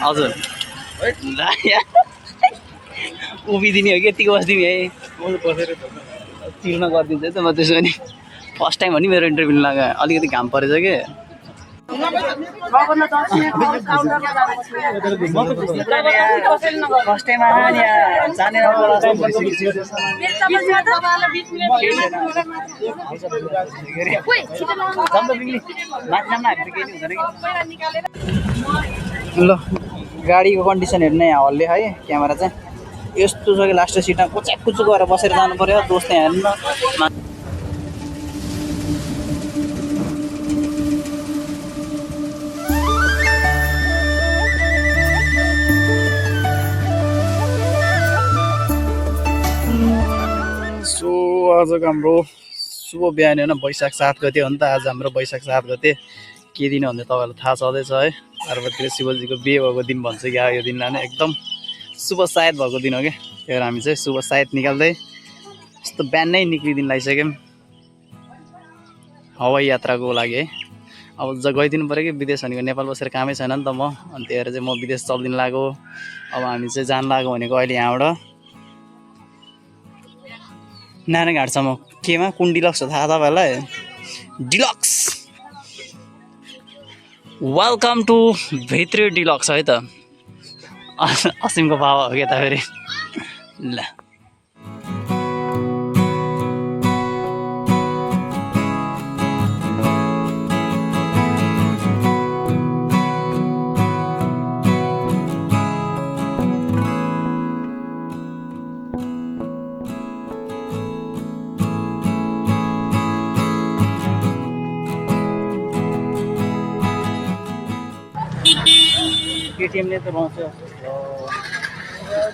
हजुर उभिदिने हो कि यतिको बसिदिने है चिल्न गरिदिन्छ है त म त्यसो भने फर्स्ट टाइम हो नि मेरो इन्टरभ्यू लगाएँ अलिकति घाम परेछ कि फर्स्ट टाइम जानेर ल गाडीको कन्डिसन हेर्ने हलले है क्यामेरा चाहिँ यस्तो छ कि लास्ट सिटमा कुच्याक कुचुक गरेर बसेर जानु पर्यो दोस्तले हेर्नु सो आजको हाम्रो शुभ बिहान होइन वैशाख 7 गते हो नि त आज हाम्रो वैशाख 7 गते के दिन भन्दा तपाईँहरूलाई थाहा छँदैछ है पार्वतीले शिवजीको बिहे भएको दिन भन्छ कि यो दिनलाई नै एकदम शुभ सायद भएको दिन हो क्या त्यही भएर हामी चाहिँ शुभ सायद निकाल्दै यस्तो बिहान नै निक्लिदिन लागिसक्यौँ हवाई यात्राको लागि है अब गइदिनु पऱ्यो कि विदेश भनेको नेपाल बसेर कामै छैन नि त म अनि त्यही भएर चाहिँ म विदेश चल्दिन लाग्यो अब हामी चाहिँ जान लाग्यो भनेको अहिले यहाँबाट नारायणघाटसम्म केमा कुन डिलक्स हो थाहा तपाईँहरूलाई डिलक्स वेलकम टु भित्री डिलक्स है त असिमको बाबा हो क्या त फेरि ल केटीएमले त रहन्छ त्यस्तो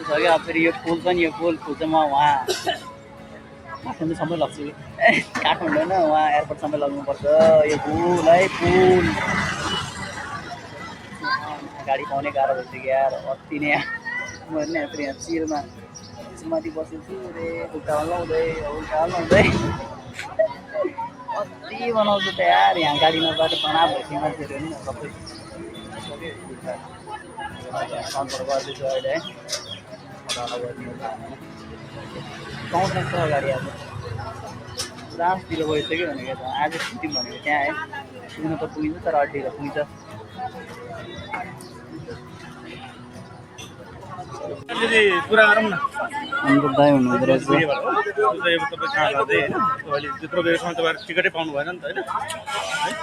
छ क्या फेरि यो पुल छ नि यो पुल चाहिँ म वहाँ काठमाडौँसम्मै लग्छु काठमाडौँ होइन वहाँ एयरपोर्टसम्मै लग्नुपर्छ यो पुल है पुल गाडी पाउने गाह्रो भइसक्यो यार अति नै म हेर्ने फेरि यहाँ चिरमा माथि बसेको छु रे उल्टा हल्लाउँदै अति बनाउँछु त यार यहाँ गाडी नगएर तनाव भइसक्यो मान्छेहरू होइन सबै सन्चर गर्दैछु अहिले है पाउँछ गाडी आज लास्टतिर गइसक्यो भनेको त आज छुट्टी भनेको त्यहाँ है पुग्न त पुगिन्छ तर अड्डीको पुगिन्छ कुरा गरौँ न हाम्रो दाइ हुनुहुँदो रहेछ त्यत्रो बेरसम्म तपाईँहरू टिकटै पाउनु भएन नि त होइन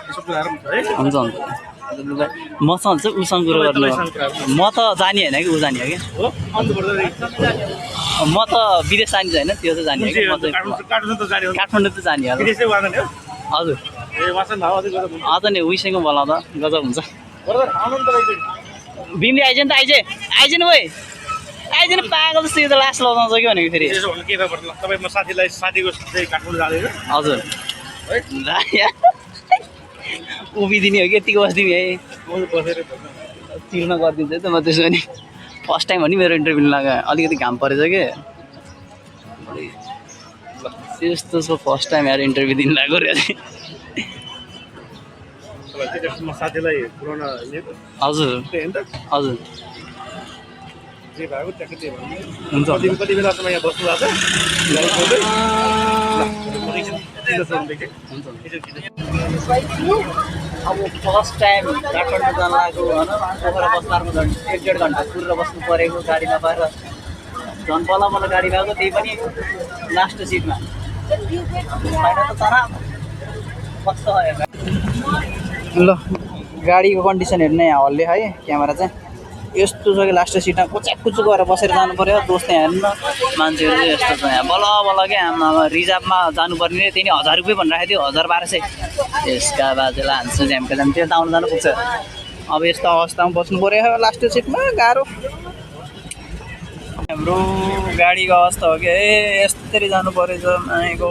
यसो कुरा गरौँ है हुन्छ हुन्छ मसँग चाहिँ उसँग कुरो गर्नु म त जाने होइन कि ऊ जाने हो कि म त विदेश जाने होइन त्यो चाहिँ जाने हो कि काठमाडौँ त जाने हजुर आज नि उसँग बोलाउँदा गजब हुन्छ बिम्री आइज नि त आइज नि भाइ आइज नि पागल जस्तो यो त लास्ट लगाउँछ कि भनेको फेरि हजुर उभिदिने हो कि यतिको बसिदिने है चिल्न गरिदिन्छ है त म त्यसो भने फर्स्ट टाइम हो नि मेरो इन्टरभ्यू लगाएँ अलिकति घाम परेछ कि त्यस्तो छ फर्स्ट टाइम यार इन्टरभ्यू दिन लाग्यो रे हजुर हजुर हुन्छ कति बेलासम्म यहाँ बस्नु अब फर्स्ट टाइम काठमाडौँ जान लाग्यो होइन पोखरा बसमा झन् 1-1.5 घन्टा कुरेर बस्नु परेको गाडीमा पाएर झन् मलाई गाडी भएको त्यही पनि लास्ट सिटमा त तनाव कस्तो ल गाडीको कन्डिसन हेर्ने हलले है क्यामेरा चाहिँ यस्तो छ कि लास्ट सिटमा कुच्याक कुचुक गरेर बसेर जानु पर्यो दोस्तले हेर्नु मान्छेहरू चाहिँ यस्तो छ यहाँ बल्ल के आमा रिजर्भमा जानुपर्ने त्यही 1000 रुपियाँ भनेर राखेको थियो 1200 यसका बाजेलाई हान्छु झ्याम्का झ्याम त्यो आउनु जानु पुग्छ अब यस्तो अवस्थामा बस्नु पर्यो लास्ट सिटमा गाह्रो हाम्रो गाडीको अवस्था हो कि यस्तरी जानु परेछ माइको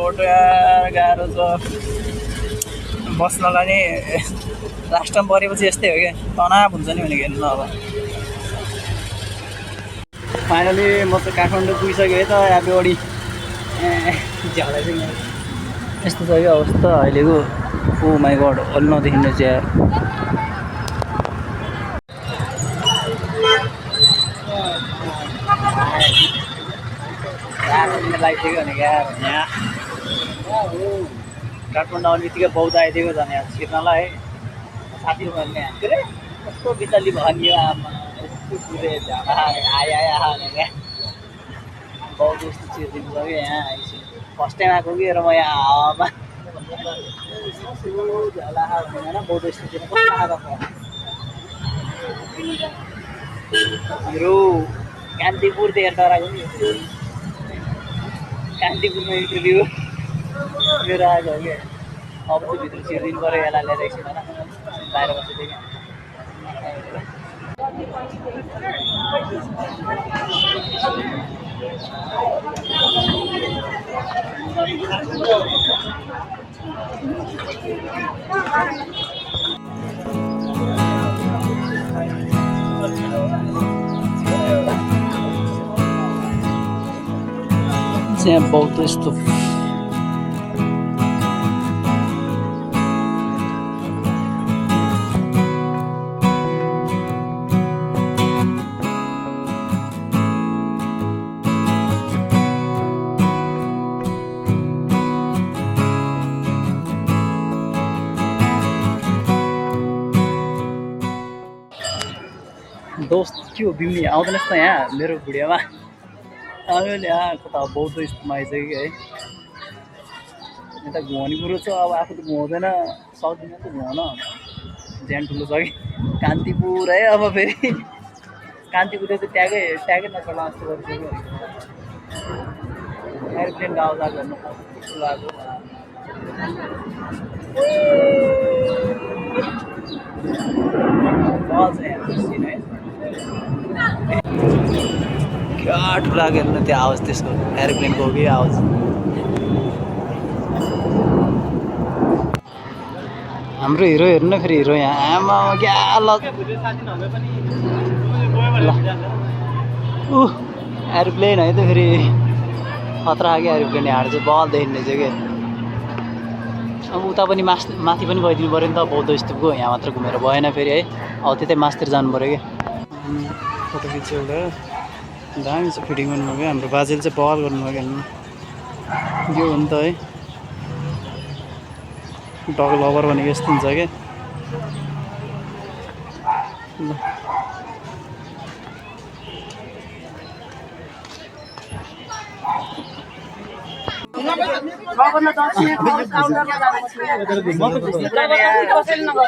गाह्रो छ बस्नलाई नि लास्ट टाइम परेपछि यस्तै हो कि तनाव हुन्छ नि भनेको हेर्नु अब फाइनली म चाहिँ काठमाडौँ पुगिसकेँ है त अगाडि झ्यालै चाहिँ यस्तो छ कि अवस्था अहिलेको ओ माई गड अलि नदेखिने चाहिँ लागिसक्यो भने क्या यहाँ काठमाडौँ आउने बित्तिकै बौद्ध आइदिएको झन् यहाँ छिर्नलाई है साथीहरूले के अरे कस्तो बिचली भयो नि यो आमा यस्तो पुरै झाडा आयो भने क्या बौद्ध यस्तो छिरिदिनु छ कि यहाँ फर्स्ट टाइम आएको कि र म यहाँ हावामा झला होइन बौद्ध स्थितिमा कस्तो आएको छ हिरो कान्तिपुरदेखि डराएको नि कान्तिपुरमा इन्टरभ्यू मेरो आएको हो कि अब चाहिँ भित्र छिरिदिनु पऱ्यो यसलाई लिएर एकछिन होइन बाहिर बसेको थिएँ क्या यहाँ बौद्ध स्तूप दोस्त के हो बिम्नी आउँदैनस् त यहाँ मेरो भिडियोमा आयो नि यहाँ कता बौद्ध स्तूपमा आइसक्यो कि है यता घुमाउने कुरो छ अब आफू त घुमाउँदैन सक्दिनँ त घुमाउन ज्यान ठुलो छ कि कान्तिपुर है अब फेरि कान्तिपुर चाहिँ ट्यागै नचला जस्तो गरिसक्यो एरोप्लेनको आवाज गर्नु कस्तो लाग्यो क्या ठुलो लाग्यो हेर्नु त्यो आवाज त्यसको एरोप्लेनको कि आवाज हाम्रो हिरो हेर्नु न फेरि हिरो यहाँ आमा क्या ल एरोप्लेन है त फेरि खतरा खायो क्या एरोप्लेन यहाँ चाहिँ बल देखिने चाहिँ के अब उता पनि माथि पनि गइदिनु पऱ्यो नि त बौद्ध स्तूपको यहाँ मात्र घुमेर भएन फेरि है अब त्यतै मासतिर जानु पऱ्यो क्या फोटो खिच्यो एउटा दामी चाहिँ फिटिङ गर्नुभयो क्या हाम्रो बाजेले चाहिँ बल गर्नुभयो क्या यो हो नि त है डग लभर भनेको यस्तो हुन्छ क्या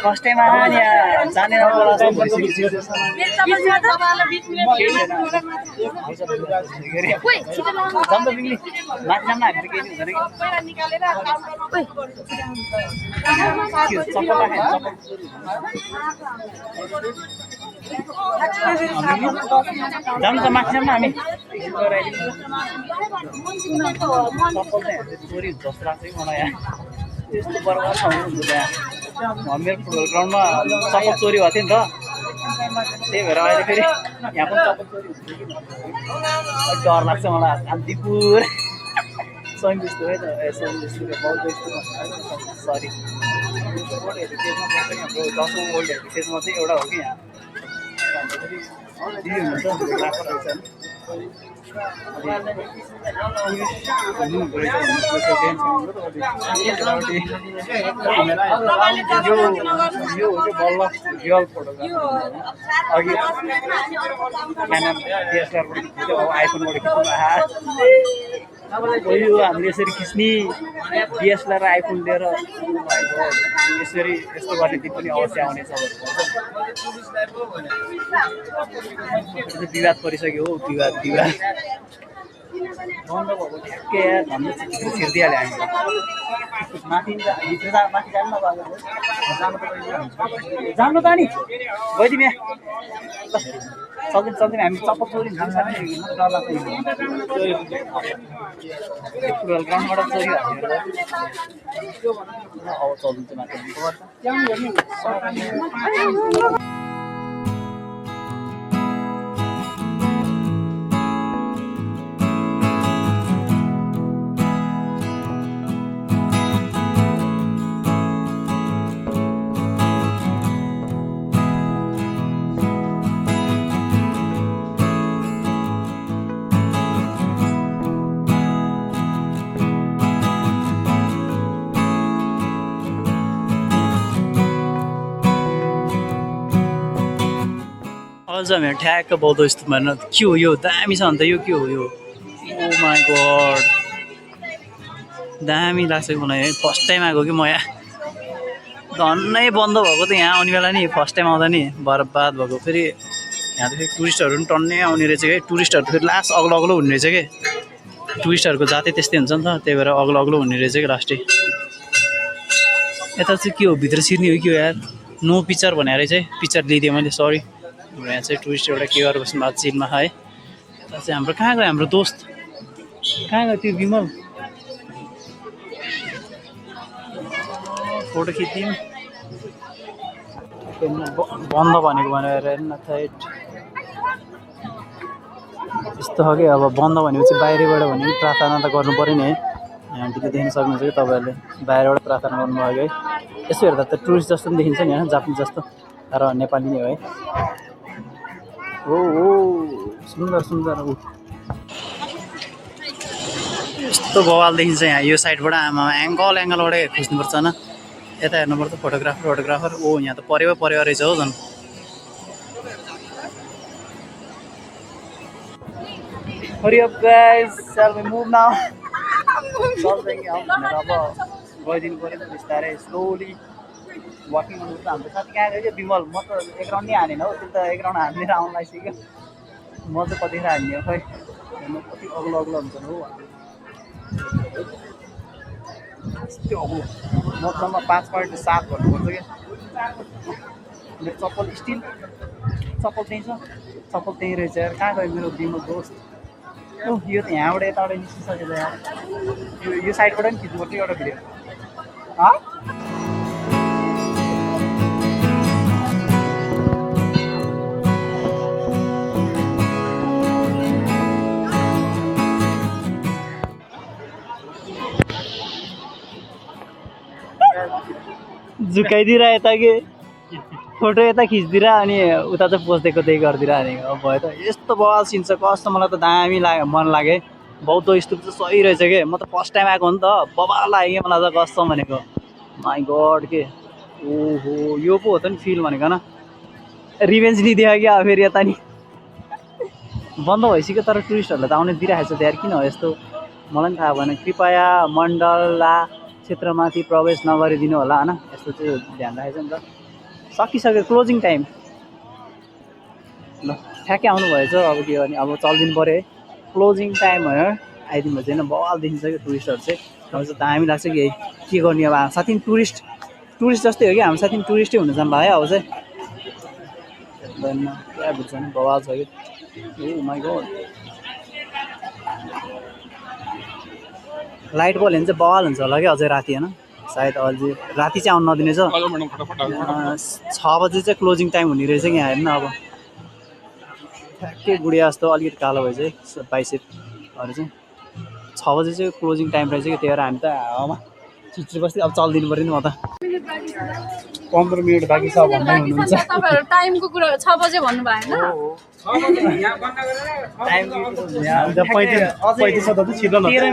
फर्स्ट टाइम आयो नि जाने जानु त माथि जाऊँ न हामी चोरी हुन्छ जस्तो लाग्छ कि मलाई यहाँ यस्तो बर्बाद ठाउँ हुन्छ त्यहाँ मेरो फुटबल ग्राउन्डमा चप्पल चोरी भएको थियो नि त त्यही भएर अहिले फेरि यहाँ पनि चप्पल चोरी हुन्छ कि डर लाग्छ मलाई कान्तिपुर सङ्गीत है त बौद्ध स्तूपमा सरी ओल्ड हेरिटेजमा पर्छ नि हाम्रो 10औँ ओल्ड हेरिटेजमा चाहिँ एउटा हो कि यहाँ यो बल्ल रियल फोटोग्राफर अघि क्यानन डिएसएलआरबाट आइफोनबाट खिच्नु यो हामीले यसरी खिच्ने डिएसएलआर आइफोन लिएर यसरी यस्तो गर्ने दिन पनि अवश्य आउनेछ विवाद परिसक्यो हो विवाद बन्द भएको ठ्याक्कै भन्नु छिर्दिहाल्यो हामीले माथि माथि जानु त नि गइदिउँ यहाँ सक्दैन हामी चप्पल चोरी हुन्छ डर लाग्छ फुटबल ग्राउन्डबाट चोरी अब चल्नु चाहिँ माथि अझ हामी ठ्याक्क बौद्ध स्तूपमा हेर्न के हो यो दामी छ अन्त यो के हो यो ओ माई गड दामी लाग्छ मलाई है फर्स्ट टाइम आएको कि म यहाँ धन्नै बन्द भएको त यहाँ आउने बेला नि फर्स्ट टाइम आउँदा नि बर्बाद भएको फेरि यहाँ त फेरि टुरिस्टहरू पनि टन्नै आउने रहेछ कि टुरिस्टहरू फेरि लास्ट अग्लो अग्लो हुने रहेछ कि टुरिस्टहरूको जातै त्यस्तै हुन्छ नि त त्यही भएर अग्लो अग्लो हुने रहेछ कि लास्टै यता चाहिँ के हो भित्र छिर्ने हो कि हो यार नो पिक्चर भनेर चाहिँ पिक्चर लिइदिएँ मैले सरी यहाँ चाहिँ टुरिस्ट एउटा के गरेर बस्नु भएको चिनमा है यता चाहिँ हाम्रो कहाँ गयो हाम्रो दोस्त कहाँ गयो त्यो विमल फोटो खिच्यौँ बन्द भनेको भनेर हेर्न थैट यस्तो हो कि अब बन्द भनेपछि बाहिरबाट भने पनि प्रार्थना त गर्नु पऱ्यो नि है यहाँ टिभी देख्न सक्नुहुन्छ कि तपाईँहरूले बाहिरबाट प्रार्थना गर्नुभयो है यसो हेर्दा त टुरिस्ट जस्तो पनि देखिन्छ नि होइन जापानिज जस्तो तर नेपाली नै हो है ओ सुन्दर सुन्दर ऊ यस्तो बवाल देखिन्छ यहाँ यो साइडबाट आमा एङ्गलबाटै खिच्नुपर्छ होइन यता हेर्नुपर्छ फोटोग्राफर ओ यहाँ त परेवा रहेछ हो झन् Hurry up guys, shall we move now? चल्दैछ अब गइदिनु पऱ्यो नि बिस्तारै स्लोली वाकिङ गर्नुपर्छ हाम्रो साथी कहाँ गयो विमल म त एक राउन्ड नै हानेन हौ त्यो त एक राउन्ड हानेर आउनु लागिसक्यो म चाहिँ कतिखेर हान्ने हो खै हेर्नु कति अग्लो अग्लो हुन्छ हो त्यो अग्लो मतलबमा 5.7 भन्नुपर्छ क्या मेरो चप्पल स्टिल चप्पल त्यहीँ छ चप्पल त्यहीँ रहेछ यार कहाँ गयो मेरो विमल दोस्त यो त यहाँबाट यताबाट निस्किसक्यो त यार यो साइडबाट पनि खिच्नुपर्छ एउटा भिडियो झुकाइदिएर यता कि फोटो यता खिचिदिएर अनि उता चाहिँ पोस्टेको त्यही गरिदिएर हानेको अब भयो त यस्तो बवाल सिन छ कस्तो मलाई त दामी लाग्यो मन लाग्यो बौद्ध स्तूप चाहिँ सही रहेछ कि म त फर्स्ट टाइम आएको हो नि त बवाल लाग्यो मलाई त कस्तो भनेको माई गड के ओहो यो पो हो त नि फिल भनेको न रिभेन्ज लिइदियो कि अब फेरि यता नि बन्द भइसक्यो तर टुरिस्टहरूलाई त आउनु दिइरहेको छ त्यहाँ किन हो यस्तो मलाई पनि थाहा भएन कृपया मण्डला क्षेत्रमाथि प्रवेश नगरिदिनु होला होइन यस्तो चाहिँ ध्यान राखेको छ नि त सकिसक्यो क्लोजिङ टाइम ल ठ्याक्कै आउनु भएछ अब के गर्ने अब चलिदिनु पऱ्यो है क्लोजिङ टाइम भयो आइदिनु भएछ होइन बवाल देखिन्छ कि टुरिस्टहरू चाहिँ अब चाहिँ दामी लाग्छ कि के गर्ने अब साथी टुरिस्ट जस्तै हो कि हाम्रो साथी टुरिस्टै हुनु जानु भयो अब चाहिँ क्या बुझ्छ नि बवाल छ कि ओ माई गड लाइट बल्यो भने चाहिँ बवाल हुन्छ होला कि अझै राति होइन सायद अझै राति चाहिँ आउनु नदिनेछ 6 बजी चाहिँ क्लोजिङ टाइम हुने रहेछ कि यहाँ हेर्नु अब ठ्याक्कै गुडिया जस्तो अलिकति कालो भएछ है बाइसेपहरू चाहिँ 6 बजी चाहिँ क्लोजिङ टाइम रहेछ कि त्यही भएर हामी त हावामा चिच्री बस्दै अब चलिदिनु पऱ्यो नि म त 15 मिनट बाँकी छ भन्दै हुनुहुन्छ टाइमको कुरा 6 बजे भन्नु भएन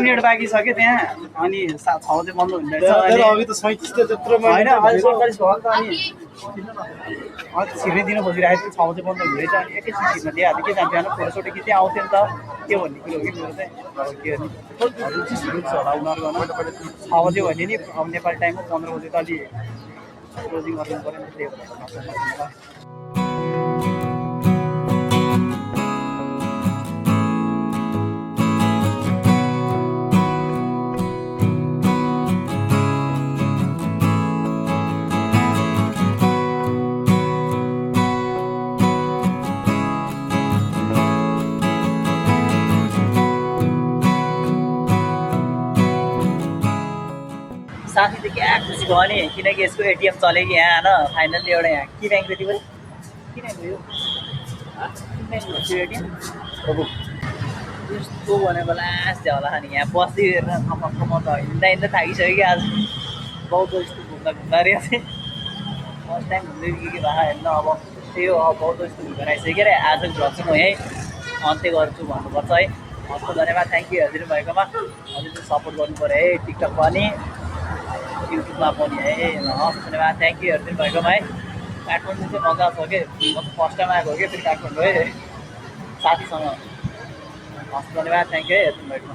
मिनट बाँकी छ कि त्यहाँ अनि 6 बजे बन्द हुने छिर्नै दिन खोजिरहेको थियो 6 बजे बन्द हुने रहेछ अनि एकैछिन छिर्न दिइहाल्यो के जान्थ्यो होइन फोटोसोटो खिच्दै आउँथ्यो नि त के भन्ने कुरो हो कि मेरो चाहिँ अब के गर्ने रुल्स होला उनीहरूको 6 बजे भने नि अब नेपाली टाइममा 15 बजे त अलि क्लोजिङ गर्नु पऱ्यो नि त्यही भएर साथी त क्या खुसी भयो नि किनकि यसको एटिएम चल्यो कि यहाँ होइन फाइनल्ली एउटा यहाँ कि ब्याङ्क त्यति पनि किन गयो एटिएम यस्तो भनेको लास्ट होला नि यहाँ बस्दै हेरेर थपक्क म त हिँड्दा थाकिसक्यो कि आज बौद्ध स्तूप घुम्दा रहेको थिएँ फर्स्ट टाइम घुम्दै के भए हेर्न अब त्यही हो अब बौद्ध स्तूप घुमेर आइसक्यो अरे आजको भ्लग चाहिँ म यहीँ अन्त्य गर्छु भन्नुपर्छ है हस्त धन्यवाद थ्याङ्क यू हेरिदिनु भएकोमा अझै चाहिँ सपोर्ट गर्नु पऱ्यो है टिकटक पनि युट्युबमा पनि है हस् धन्यवाद थ्याङ्क यू हेरिदिनु भएकोमा है काठमाडौँ चाहिँ मजा छ कि म त फर्स्ट टाइम आएको हो कि फेरि काठमाडौँ है साथीसँग हस् धन्यवाद थ्याङ्क यू है यति भेट्नु